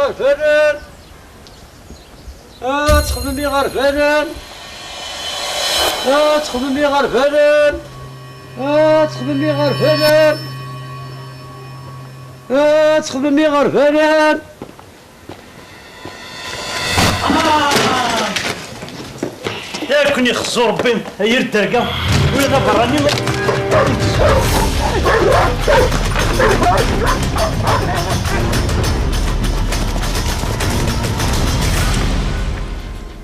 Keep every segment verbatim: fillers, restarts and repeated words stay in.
Iɣerfanen! Ad texdem iɣerfanen! Ad texdem iɣerfanen! Ad texdem iɣerfanen! Ad texdem iɣerfanen! Yak ken-ixeẓẓu Rebbi, ay irderga, ula d aberrani.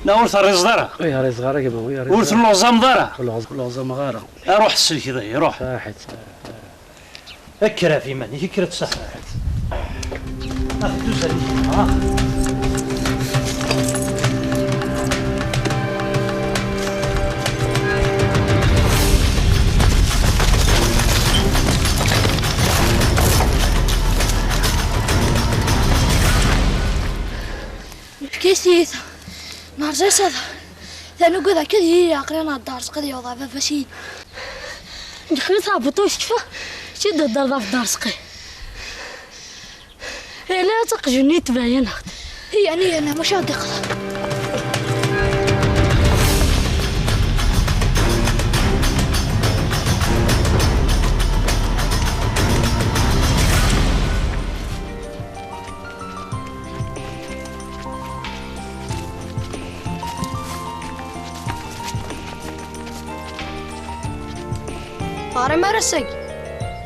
Neɣ ur terriẓeḍ ara? Ur rriẓeɣ ara gma, ur rriẓeɣ. Ur telluẓameḍ ara? Ur lluẓ-, ur lluẓameɣ ara. Aruḥ sellek dayi, ruḥ. Saḥit. Kker ɣef iman-ik, kker ad tsaḥḥaḥ. Ad tduz ad ihi, ha? Efk-as tiyita. Nerẓa-as ad. Tanu gad akka d yiri aqli n Dda Rezqi d yuḍa baba-s-in. Dxel tabuṭ-is kfa. Sid d Dda Rezqi. Yella d aqjun-nni yettbayen-aɣ-d. Hi, ani, ana, maca ad iqḍa. Ɣer amar ass-agi.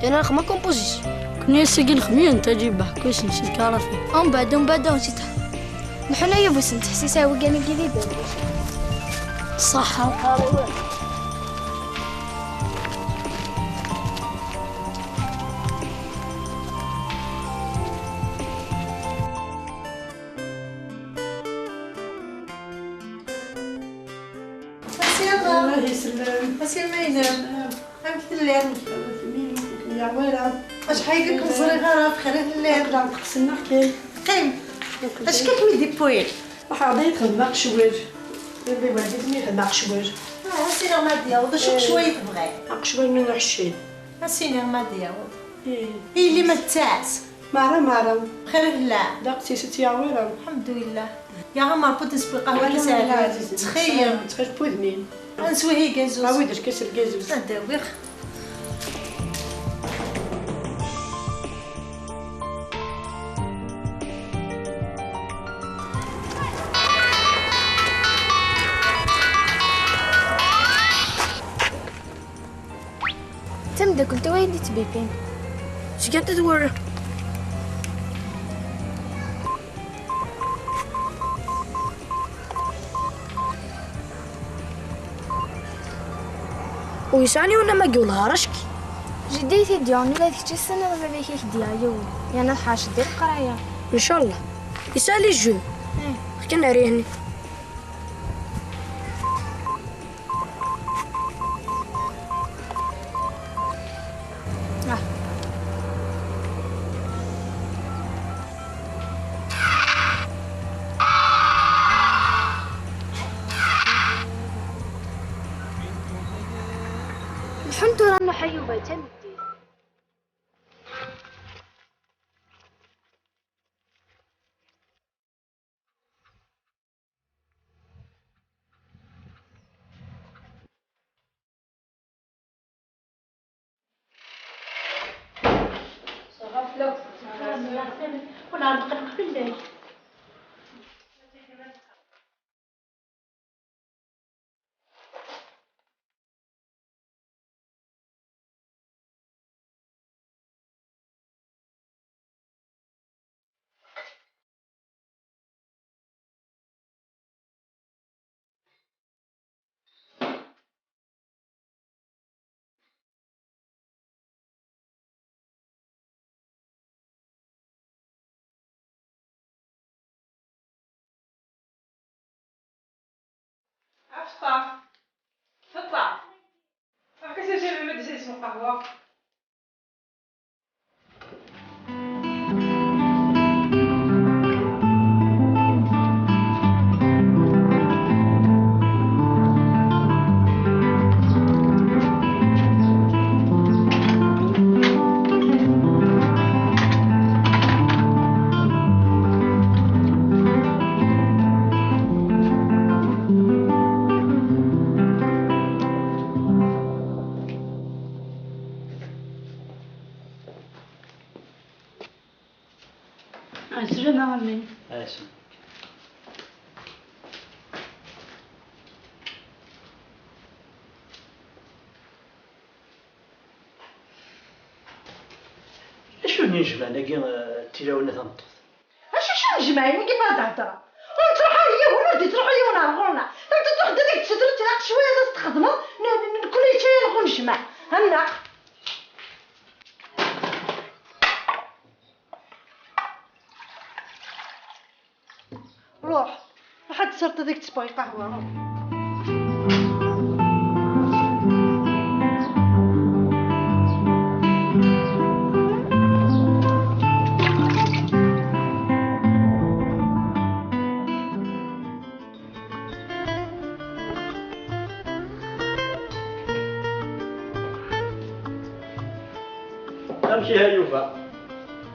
Yerna nexma composition. Kni ass-agi nexmir n tajiba, kwi s-nsi tkaratin. Umbeɛd, umbeɛd, awen sita. Nḥuna yabus n teḥsisa wigan-agi d ibawen. Ṣṣeḥḥa. Asirma. Allah yeslam. Asirma-inem. Amek telliḍ? Yawara. Acḥal i kem-ẓriɣ ara bxir i telliḍ? Aql-aɣ nteqqes nneɣ kan. Qqim. Acu i kem-id-iwwin? Ruḥeɣ dayen xedmeɣ aqecwal. Baba-twen xedmeɣ aqecwal. Ah, a s-iniɣ ma d-yaweḍ, acu aqecwal i tebɣiḍ? Aqecwal-nni n uḥeccel. A s-iniɣ ma d-yaweḍ. Ih. Yelli ma tettas? Meɛra, meɛra. Bxir i tella? Daqs-is ad tt-yaweḍ. Lḥemdulillah. Ya Ɛmer, kud neswi qahwa. Wala, wala, ɛziz. Ttxil-m. Ttxil-k, udem-im. Ad neswi hi gazuz. Awi-d lkas n lgazuz. Ad d-awiɣ. Tameddakelt-iw ay d-ittbibin. Zgant ad wara. Ur yesɛan yiwen amagul ɣer acki. Jeddi i t-id-yuɣen ula d kečč tessneḍ baba-k ak-d-yaɣ yiwen, yerna tḥerceḍ di leqraya. Ncallah. Yesɛa les jeux. Ih. Xkan ar ihni. Ah. Lḥun tura n uḥeyyub ar tameddit. Afṭar. Fṭar. Akka s-, s-, ma d-isem lqahwa. Ɛeslama a mmi. Ɛeslama. Acu n yinejmaɛen-agi, eh, tilawin a tameṭṭut? Acu, acu n yinejmaɛen-agi i d-heddreḍ? Ur nettruḥ ara yiwen, ur d-ittruḥu yiwen ar ɣur-neɣ. Tameṭṭut tṛuḥ-d ad ak-d-tessuter ad tɛaq cwiya ad as-txedmeḍ, n-, n-, nekkni yečča-yaɣ unejmaɛ. Annaɣ. Ruḥ, ruḥ ad d-tesserteḍ ad ak-d-ssewweɣ lqahwa, ruḥ. Amek ihi a Yuba?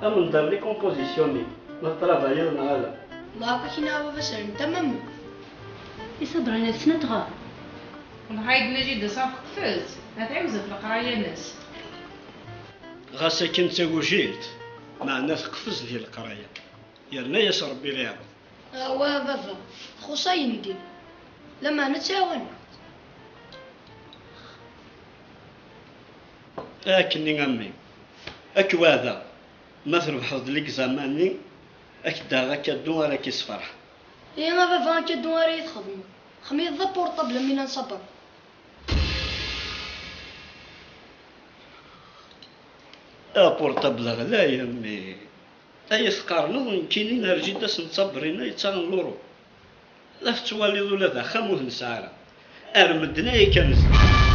Amendeṛ les compositions-nni, ma tettṛabayeḍ neɣ ala? Ma akk akken a baba sren tamam. Iṣabren-nsen ad tɣer. Lḥayd Najida ṣaf teqfez, ad tɛiwez ɣef leqraya-nnes. Ɣas akken d tagujilt, meɛna teqfez di leqraya. Yerna-yas Ṛebbi leɛwed. Awah a baba, txuṣṣ ayendin. Lameɛna ad tt-ɛawneɣ. Akkenni a mmi, ad k-weɛdeɣ, ma trebḥeḍ-d l'examen-nni, ad k-d-aɣeɣ akadu ara k-isferḥen. Ihi a baba, akadu ara yi-txedmeḍ? Xemmiḍ d apurṭabl a mmi n ṣṣabr. Apurṭabl ɣlay a mmi. Ay teqqarneḍ nekkini nerǧi-d asen d Sabrina yettaɣen luru. La tettwaliḍ ula d axxam ur t-nesɛi ara. Ar medden ay kan zdat.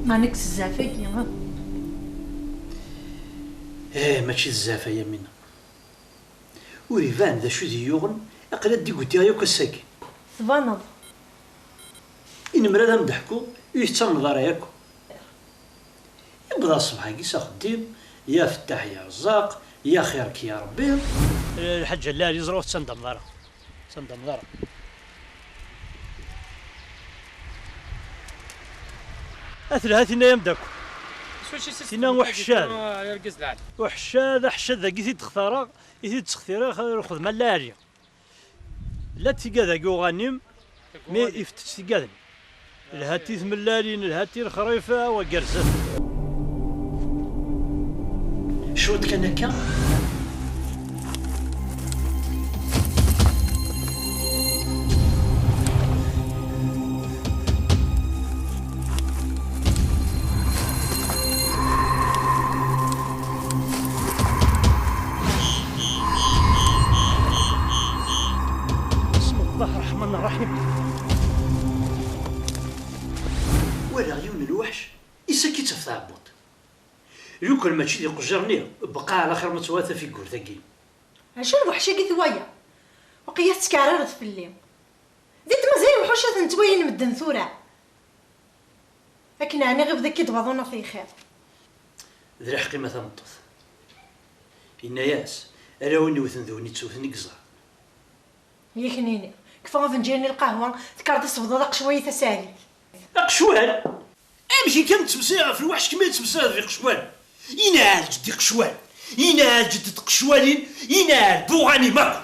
Manek zzɛaf-agi, ah? Eh, mačči d zzɛaf, a Yamina. Ur iban d acu i d-iyi-yuɣen, aql-i ad d-igutiɣ yakk ass-agi. Tbaneḍ. I nemra ad am-d-ḥkuɣ, ur yi-tettamneḍ ara yakk. Yewweḍ-aɣ ṣṣbeḥ-agi s axeddim, ya Fettaḥ ya Rezzaq, ya xir-k ya Rebbi. Lḥaǧa llan yeẓra ur tettandamneḍ ara. Ur tettandamneḍ ara. A telha tinna-yam-d akk. Tinna uḥeccad. Uḥeccad, aḥeccad dagi i t-id-xtareɣ, i t-id-ttextireɣ, lxedma n lɛali. La tigad-agi uɣanim, mi ifettec tigad-nni. Lhant i tmellalin, lhant i lexrifa, wa gerrzet. Cwiṭ kan akka. بسم الله الرحمن الرحيم. Walaɣ yiwen n lweḥc, isakk-itt ɣef tɛebbuḍt. Lukan mačči d iqejjiren-nni, beqqa ɛla xir ma twala tafigurt-agi. Acu lweḥc-agi twaya? Waqila tettkeɛrireḍ fell-i. Di tmaziɣ lewḥuc ad ten-ttwalin medden tura. Akken ɛni ɣibed akka d waḍu neɣ tayxiḍ? D lḥeqq-im a tameṭṭut. Yenna-yas, ala win iwten d win ittewten i yeẓra. Yak nini, kfa afenǧal-nni lqahwa, tekkreḍ ad tebduḍ aqecwal i tasaɛdit. Aqecwal? Amek akka nettmeslay ɣef lweḥc kemmi ad tmeslayeḍ ɣef iqecwal? Inɛel ǧeddi qecwal, inɛel ǧeddi tqecwalin, inɛel buɣanim akk.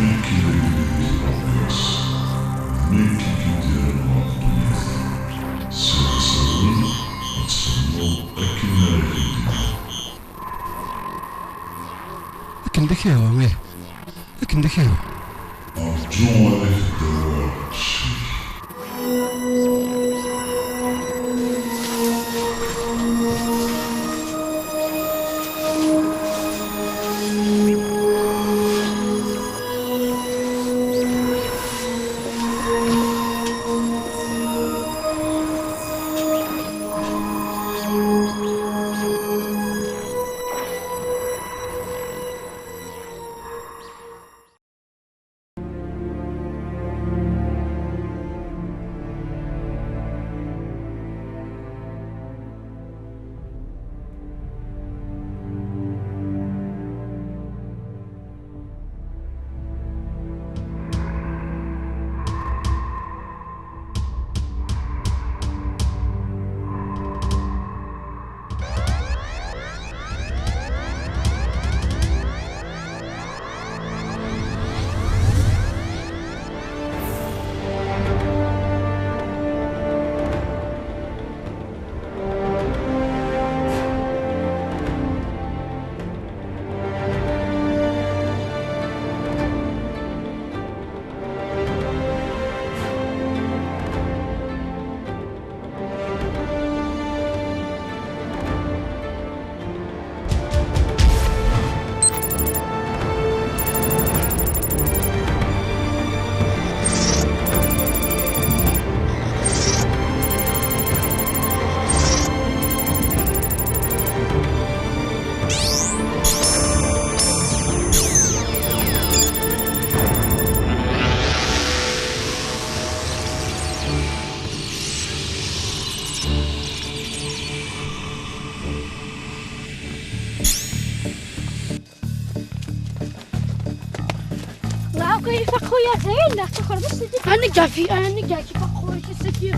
Nekk d agellid Ṛebbi-s, d nekk i k-id-yerran ɣer ddunit. Sɛiɣ asawen ad txedmeḍ akken ara k-id-iniɣ. Akken d ak-yehwa, ih. Akken d ak-yehwa. Rǧu ad ak-d-awiɣ ccik. Nɛawk ifaq xuya zayen neɣ tuxrem s tidi. Anegga fi, anegga ifaq xuya s tidi.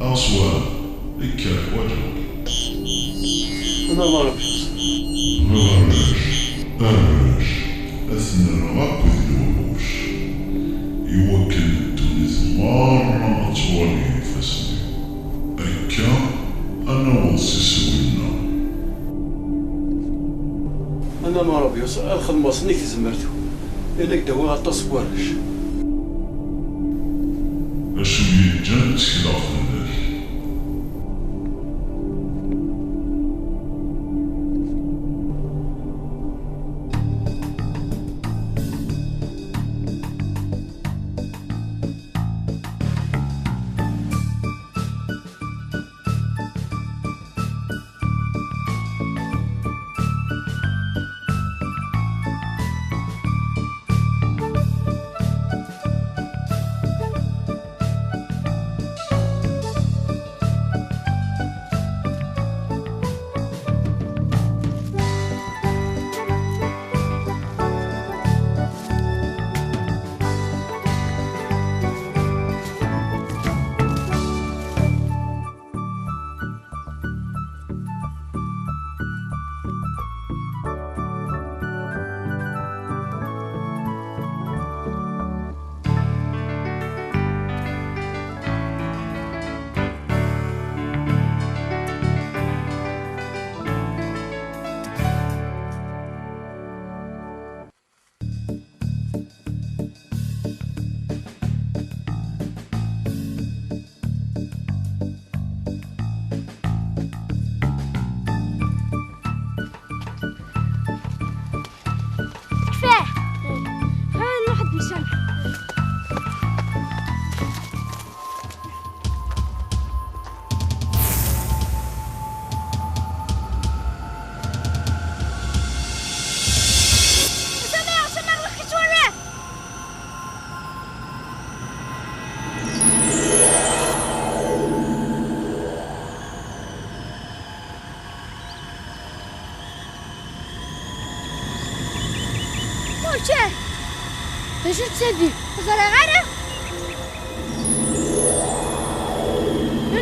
Aɣeswan, kker, ḥwaǧeɣ-k. Ula d arrac. Arrac, arrac, ad ten-rreɣ akk d lewḥuc, iwakken ddunit merra ad tuɣal gar ifassen-iw. Akka ad naweḍ s iswi-nneɣ. Anama Ṛebbi, ad xedmeɣ s nnig tzemmert-iw, ad ak-d-awiɣ aṭas n warrac. Acu i yi-ǧǧan ttekleɣ fell-ak? Ččan. D acu d tagi? Ur ẓriɣ ara.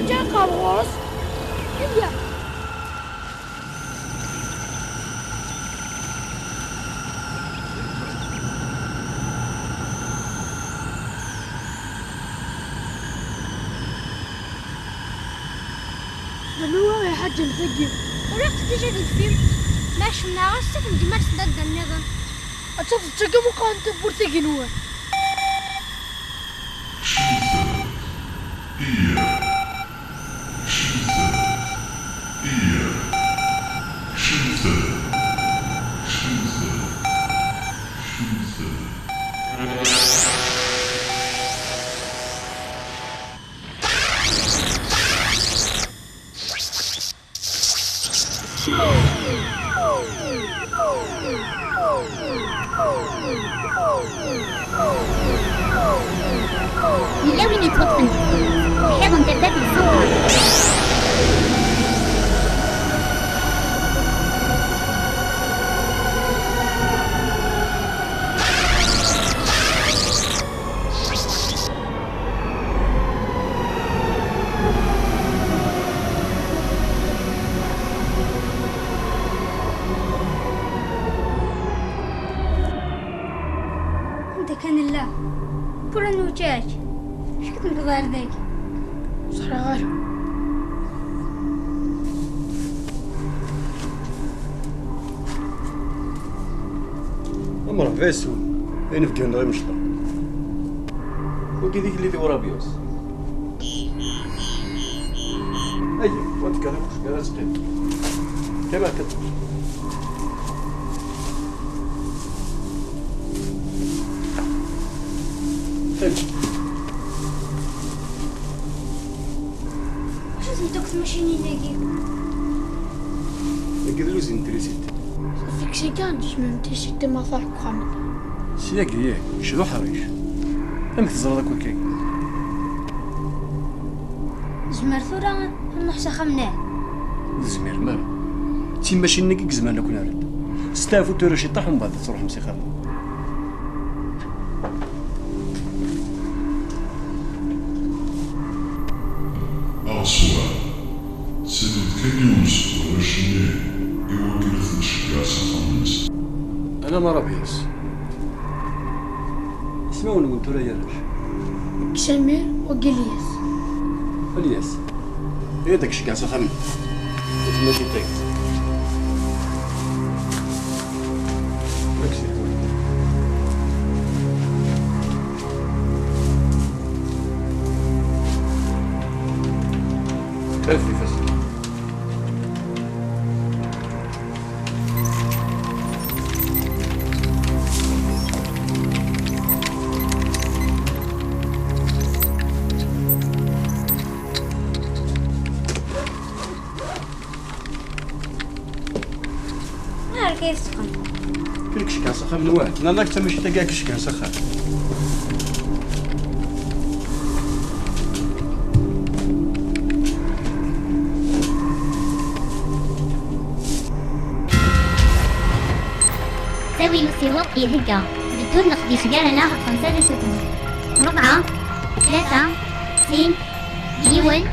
Ǧǧan ɣer ɣur-s. Iyya. Anwa i iḥaǧen tagi? Ur iqeddec ad yeffi. Ma cemneɣ-as, ad ten-ǧemɛen s dadda nniḍen. Ad tafeḍ d tagi muqran tawwurt igenwan. Cemtet, iyya. Cemtet, iyya. Cemtet, cemtet, cemtet. Yella win yettwaṭṭfen. Ḥiḍen tafat deg ṣṣeḍḥa. Anda kan nella, kul ad neččak. Acu k-tewweḍ ar dagi? Ur ẓriɣ ara. Amṛebbi yeswen, ayen bgan dɣa imecṭaḥ. Wagi d igellid i urabyus. Ayya, wa tekka di kusga ara teqqim. Qqim akka. Qqim. Acu tent akk tmacinin-agi? Dagi d luzin n trisiti. Ɣef Mexican, tezmremt ad as-teddim ma truḥ deg uxxam. Syagi, yak, kečč d uḥric. Amek teẓriḍ akk akka? Nezmer tura ad nruḥ s axxam-nni? Ur tezmirem ara. D timacinin-agi i izemren ad ken-rren. Steɛfut tura ciṭṭaḥ, umbeɛd ad truḥem s axxam. Aɣeswar, ttaliɣ-d kan yiwen seg warrac-nni i wakken ad ten-tceggɛeḍ s axxam-nsen. Ana Marabias. Ismawen-nwen tura ay arrac? Nekk Samir, wagi Lyas. Lyas. Iyya ad k-ceggɛeɣ s axxam-nni. Ur temmacit tagi. Aksi. Erfed ifassen. Ar kif txeddmeḍ? Kul kečč kan s axxam n waḥed. Nana, kečč tamacint-agi, kečč kan s axxam. Ttawi usiweḍ ihegga. Beddun leqdic gar-aneɣ xemsa d asuten. Rebɛa, tlata, sin, yiwen.